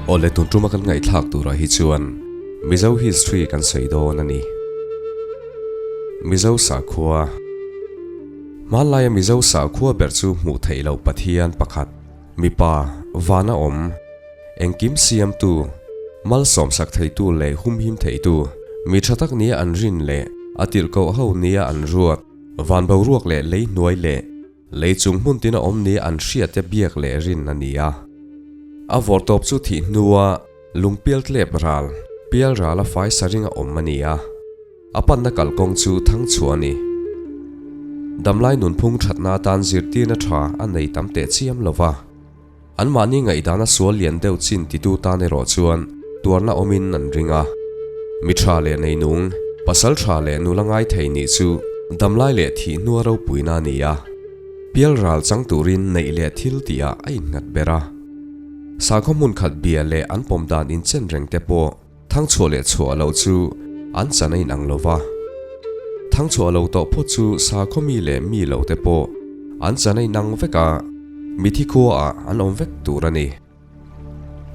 Awle tun tuma kan ngaihthlak turah hi chuan Mizo history kan sawi dawn a ni. Mizo sakhua Hmanlaia Mizo sakhua ber chu hmuh theih loh Pathian pakhat, mipa, vana awm, engkim siamtu, malsawmsak theitu leh humhim theitu, mi tha tak nia an rin leh a tirhkoh ho nia an ruat, van boruak leh lei hnuai leh Lei chung hmun tina awm ni an hriate biak leh rin a ni a. A vawrtawp chu thih hnua lungpial tlep ral, pial rala fai sa ringa awm a ni a. A panna kalkawng chu thang chhuah a ni. Damlai nunphung thatna atan zirtirna tha a nei tam teh chiam lo va. Anmahni ngaihdana sual lian deuh chin titu tan erawh chuan tuarna awmin an ring a. Mi tha leh neinung, pasal tha leh nula ngai thei nih chu damlai leh thih hnua ropuina a ni a. Pial ral chang turin neih leh thil tihah a innghat ber a. Sakhaw hmun khat bia leh an pawm dan inchen reng te pawh thangchhuah leh chhuah loh chu an chan a inang lo va. Thangchhuah lo tawh phawt chu sakhaw mi leh mi lo te pawh an chan a inang vek a, mithi khuaah an awm vek tur a ni.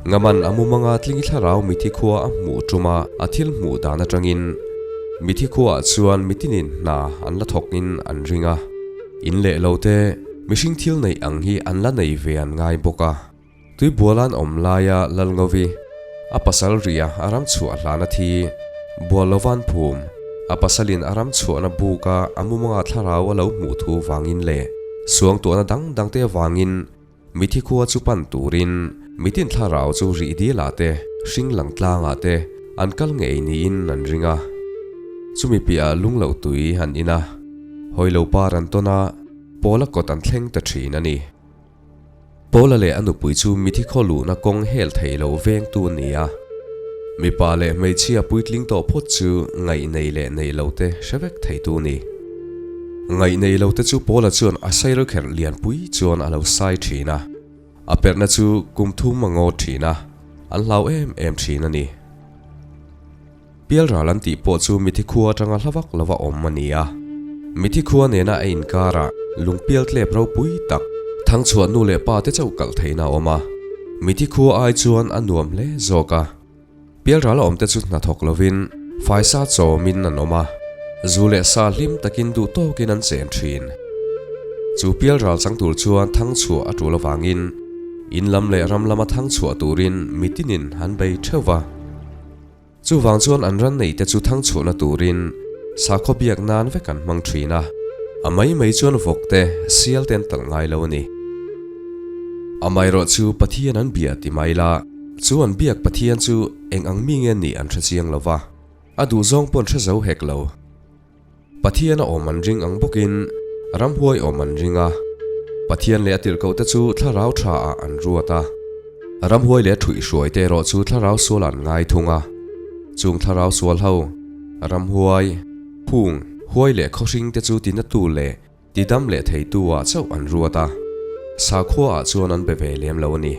Ngaman a mumanga tlingi thlarau mithi khua a hmuh tuma a thil hmuh dan atangin mithi khuaah chuan mitinin hna an la thawkin an ring a, in leh lo te mihring thil neih ang hi an la nei ve an ngai bawk a. Tuibualan awm laia Lalngovi, a pasal ria a ram chhuah hlana thi, Bualovan phum, a pasalin a ram chhuahna buka a mumanga thlarau a lo hmuh thu vangin leh suangtuahna dang dangte avangin mithi khua chu pan turin mitin thlarau chu rih dilah te, hring lang tlangah te an kal ngei niin an ring a. Chumi piahah lungloh tui an in a, hawilo par an tawn a, Pawla kawt an thleng ta thin a ni. Paula leh a nupui chu mithi khaw luhna kawng hel thei lo vengtu an ni a. Mipa leh hmeichhia puitling tawh phawt chu ngaih nei leh nei lo te hre vek theitu a ni. Ngaih nei lo te chu Paula chuan a sailo kherh lianpui chuan a lo sai thin a. A perhna chu kum thum a ngaw thin a, an hlau em em thin a ni. Pialral an tih pawh chu mithi khua atanga hla vak lova awm a ni a. Mithi khua nena a inkarah lungpial tlep ropui tak, thangchhuah nu leh pa te chauh kalh theihna a awm a. Mithi khua ai chuan a nuam hle zawk a. Pialral a awm te chu hnathawk lovin faisa chawmin an awm a, zu leh sa hlim takin duh tawkin an chen thin. Chu pialral chang tur chuan thangchhuah a tul avangin in lam leh ram lama thangchhuah turin mitinin an bei theuh va. Chuvang chuan an ran neite chu thangchhuahna turin sakhaw biak nan vek an hmang thin a, a mai mai chuan vawk te, sial te an talh ngai lo a ni. Amaherawh chu Pathian an bia ti mai la, chu an biak Pathian chu eng ang mi nge nih an hre chiang lo va, a duhzawng pawh an hre zo hek lo. Pathian a awm an ring ang bawkin ramhuai awm an ring a, Pathian leh a tirhkohte chu thlarau tha ah an ruat a, ramhuai leh a thuihhruaite erawh chu thlarau sual an ngai thung a, chung thlarau sual ho, ramhuai, phung, huai leh khawhringte chu tinatu leh tidam leh theitu ah chauh an ruat a, sakhua ah chuan an be ve lem lo a ni.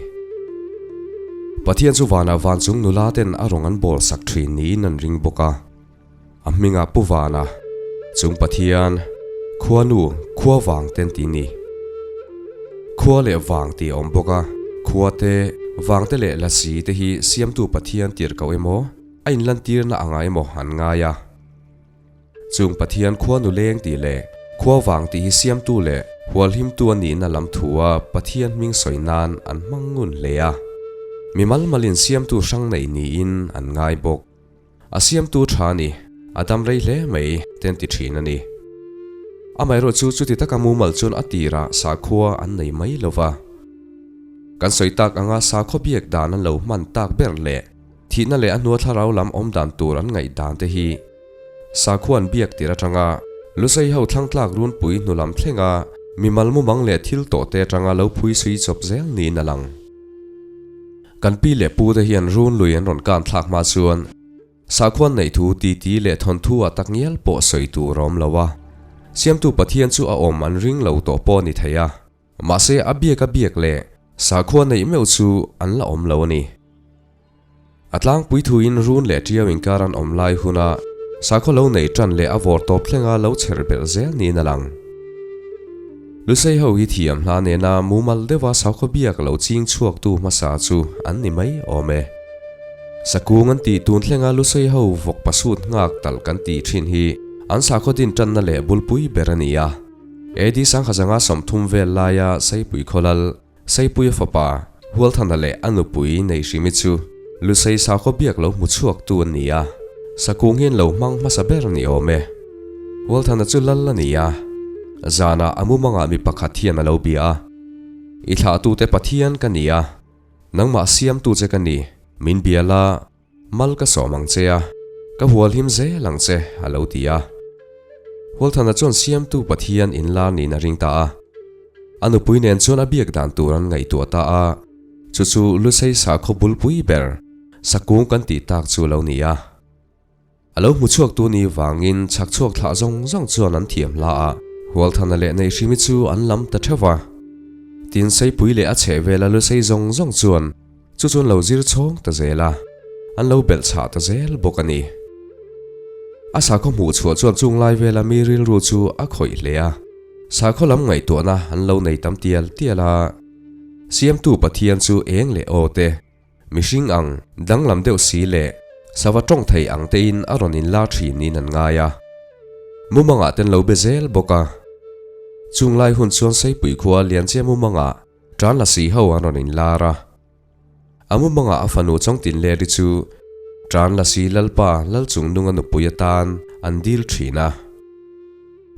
Pathian chu vanah vanchung nula ten a rawng an bawl sak thin niin an ring bawk a. A hmingah Pu Vana, chung Pathian, Khuanu, Khua vang te an ti ni. Khua leh vang tih a awm bawk a, khua te, vang te leh lasi te hi siamtu Pathian tirh koh emaw, a inlantirna anga emaw an ngai a. Chung Pathian Khuanu leng tih leh Khua vang tih hi siamtu leh hualhimtu a nihna lam thua Pathian hming sawi nan an hmang ngun hle a. Mimal malin siamtu hrang neih niin an ngai bawk. A siamtu tha a ni, a dam rei hle mai te an ti thin a ni. Amaherawh chu chuti taka mumal chuan a tirah sakhua an nei mai lo va. Kan sawi tak anga sakhaw biak dan an lo hman tak ber leh thihna leh a hnua thlarau lam awm dan tur an ngaih dan te hi sakhua an biak tir atanga Lusei ho thlangtlak runpui hnu lam thlenga mimal mumang leh thil tawh te atanga lo phui sui chawp zel niin a lang. Kan pi leh pu te hian run lui an rawn kan thlak hma chuan sakhuan neih thu titi leh thawnthu ah tak ngial pawh sawi tur a awm lo a. Siamtu Pathian chu a awm an ring lo tawh pawh a ni thei a. Mahse a biak a biak leh sakhua neih meuh chu an la awm lo a ni. A tlangpui thuin run leh ṭiau inkar an awm lai huna sakhaw lo nei ṭan leh a vawr tawp thlenga lo chher belh zel niin a lang. Lusei ho hi thiam hla nena mumal deuha sakhaw biak lo ching chhuaktu hmasa chu an ni mai awm e. Sakung an tih tun thlenga Lusei ho vawk pasut nghak talh kan tih thin hi an sakhaw din tanna leh bulpui ber a ni a. AD Sangkhazanga 30 vel laia Seipui khawlal Seipuia fapa Hualthana leh a nupui Neihrimi chu Lusei sakhaw biak lo hmu chhuaktu an ni a, Sakung hi an lo hmang hmasa ber ni awm e. Hualthana chu lal a ni a, zanah a mumangah mi pakhat hian a lo bia a, I thlahtute Pathian ka ni a, nangmah siamtu che ka ni, min bia la, Mal ka sawm ang che a, ka hual him zel ang che, a lo ti a. Hualthana chuan siamtu Pathian inlar niin a ring ta a. A nupui nen chuan a biak dan tur an ngaihtuah ta a, chu chu Lusei sakhaw bulpui ber, Sakung kan tih tak chu a lo ni a. A lo hmu chhuaktu ni vangin chhak chhuak thlah zawng zawng chuan an thiam hla a, Hualthana leh Neihrimi chu an lam ta theuh va. Tin, Seipui leh a chhehvela Lusei zawng zawng chuan Chu chuan lo zir chhawng ta zel a, an lo belh chhah ta zel bawk a ni. A sakhaw hmuh chhuah chuan chung lai vela mi rilru chu a khawih hle a, sakhaw lam ngaihtuahna an lo nei tam tial tial a. Siamtu Pathian chu eng leh aw te, mihring ang, danglam deuh si leh sava tawng thei ang tein a rawn inlar thin niin an ngai a. Mumangah ten lo be zel bawk a. Chung lai hun chuan Seipui khua Lianchia mumangah Tan la si ho an rawn inlar a. A mumangah a fanu Chawngtinleri chu Tan la si Lalpa Lalchungnunga nupui atan an dil thin a.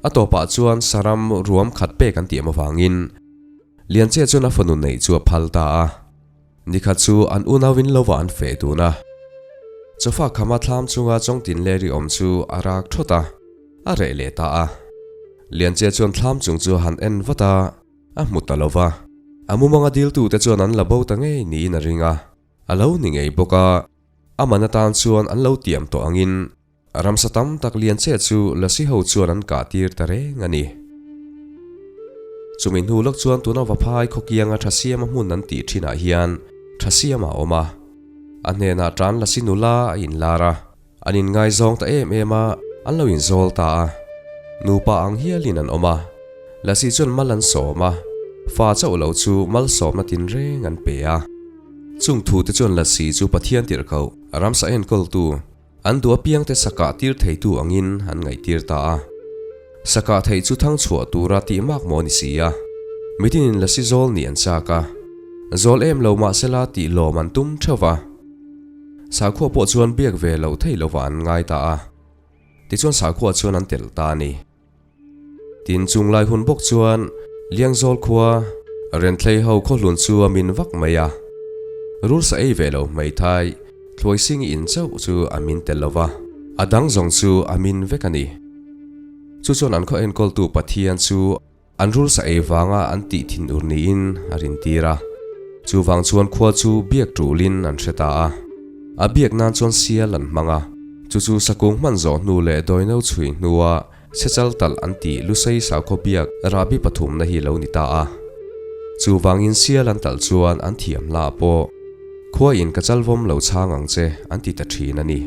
A tawpah chuan saram ruam khat pek an tiam avangin Lianchia chuan a fanu neih chu a phal ta a. Nikhat chu an unauin lovah an feh dun a. Chawfa khama thlam chunga Chawngtinleri awm chu a rak thawt a, a reh leh ta a. Lianchia chuan thlam chung chu a han en vat a. A hmu ta lo va, a mumanga diltute chuan an la bo ta ngei niin a ring a, a lo ni ngei bawk a, a man atan chuan an lo tiam tawh angin ramsa tam tak lian che chu lasi ho chuan an kah tir ta reng a ni. Chumi hnu lawk chuan tuna Vaphai khawkianga Thasiama hmun an tih thinah hian Thasiama a awm a, a hnenah tan lasi nula a inlar a. An inngaizawng ta em em a, an lo inzawl ta a. Nupa ang hialin an awm a. Lasi chuan mal an sawm a, fa chauh lo chu malsawmna tinreng an pe a. Chung thute chuan Lasi chu Pathian tirhkoh, ramsa enkawltu, an duh apiangte sakah tir theitu angin an ngaihtir ta a. Sakah theih chu thang chhuah tura tih mak maw ni si a. Mitinin Lasi zawl nih an chak a. Zawl em lo mahsela tih lawm an tum theuh va. Sakhua pawh chuan biak ve loh theih lovah an ngai ta a, tichuan sakhua chuan an telh ta a ni. Tin, chung lai hun bawk chuan Liangzawl khua Renthlei ho khawhlun chu a min vak mai a, rul sa ei ve lo hmeithai Thluaising in chauh chu a min tel lo va, a dang zawng chu a min vek a ni. Chu chuan an khaw enkawltu Pathian chu An rul sa ei vanga an tih thinur niin a rintir a, chuvang chuan khua chu biak tulin an hre ta a. A biak nan chuan sial an hmang a, chu chu sakung hman zawh hnu leh dawino chhui hnua sechal talh an tih Lusei sakhaw biak rahbi pathumna hi lo ni ta a. Chuvangin sial an talh chuan an thiam hla pawh, Khua in ka chalvawm lo chhang ang che an ti ta thin a ni.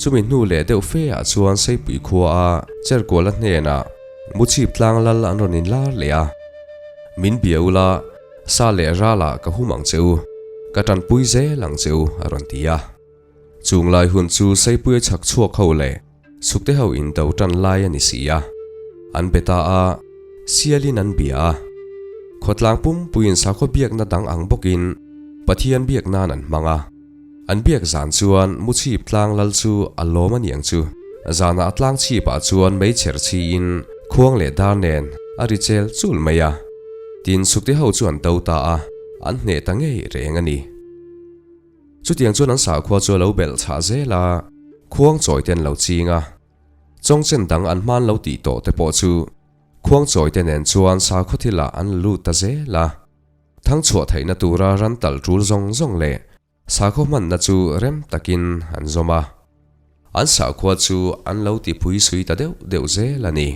Chumi hnu leh deuh fe ah chuan Seipui khua a Cherkuala hnenah Muchhip tlang lal an rawn inlar leh a, Min bia ula, sa leh ralah ka hum ang che u, ka tanpui zel ang che u a rawn ti a. Chung lai hun chu Seipuia chhak chhuak ho leh Sukte ho indo tan lai a ni si a, an be ta a, sialin an bia a. Khawtlang pumpuiin sakhaw biakna dang ang bawkin Pathian biak nan an hmang a. An biak zan chuan Muchhip tlang lal chu a lawm a niang chu. Zanah a tlang chhipah chuan meichher chhiin khuang leh dar nen a ri chel chul mai a. Tin, Sukte ho chu an do ta a, an hneh ta ngei reng a ni. Chutiang chuan an sakhua chu a lo belh chhah zel a, khuang chawi te an lo ching a. Chawngchen dang an hman lo tih tawh te pawh chu khuang chawi te nen chuan sakhaw thilah an la lut ta zel a. Thangchhuah theihna tura ran talh tul zawng zawng leh sakhaw hmanna chu rem takin an zawm a, an sakhua chu an lo tipui sui ta deuh deuh zel a ni.